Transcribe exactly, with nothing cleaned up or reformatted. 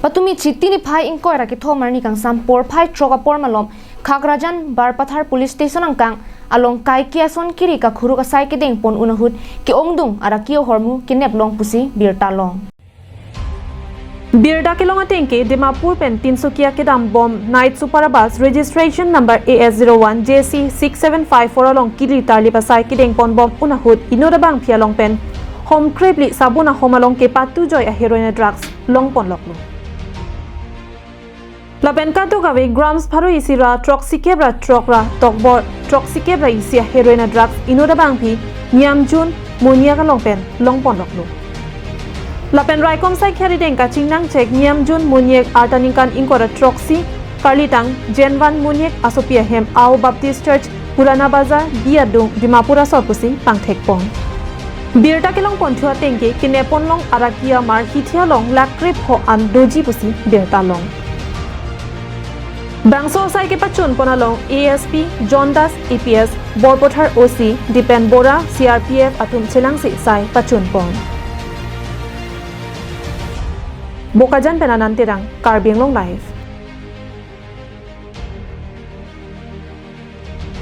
Patumi Chiti niphai ingkoi ra kethom arni kangsam porphai throk apor malom Khakrajan Barpathar Police Station angkang along kaike ason kiri kakhuruk asai kedeng pon un ahut ke-ongdung araki ahormu kenep long pusi birta long. Birta kelong ateng ke Dimapur pen Tinsukia kedam bom night super bus registration number A S zero one J C six seven five four along kiri tarlip asai kedeng pon bom un ahut inut abangpi along pen hom krepli sabun ahom along kepatu joi a heroin drugs long pon loklo. Lapen kadokave grams pharo isi ra throksi kep ra throk ra tokbor throksi kep ra isi a heroin drugs inut abangpi Niamjun Moniak along pen long pon loklo. Lapen raikom sai kheri deng kachingnang chek Niamjun Moniak arta ningkan ingkoi ra throksi karlitang Jenvan Moniak asopi ahem Ao Baptist Church Purana Bazar Biyadung Dimapur asor pusi pangthek pon. Birta kelong pon thu ateng ke kenep pon long araki amar hithi along lakh krepho an doji pusi birta long. Bangso asai kepachun pon along A S P John Das, A P S Borpathar, O C Dipen Bora, C R P F atum chelangsi sai pachun pon. Bokajan pen Anand Terang, Karbi Anglong Live.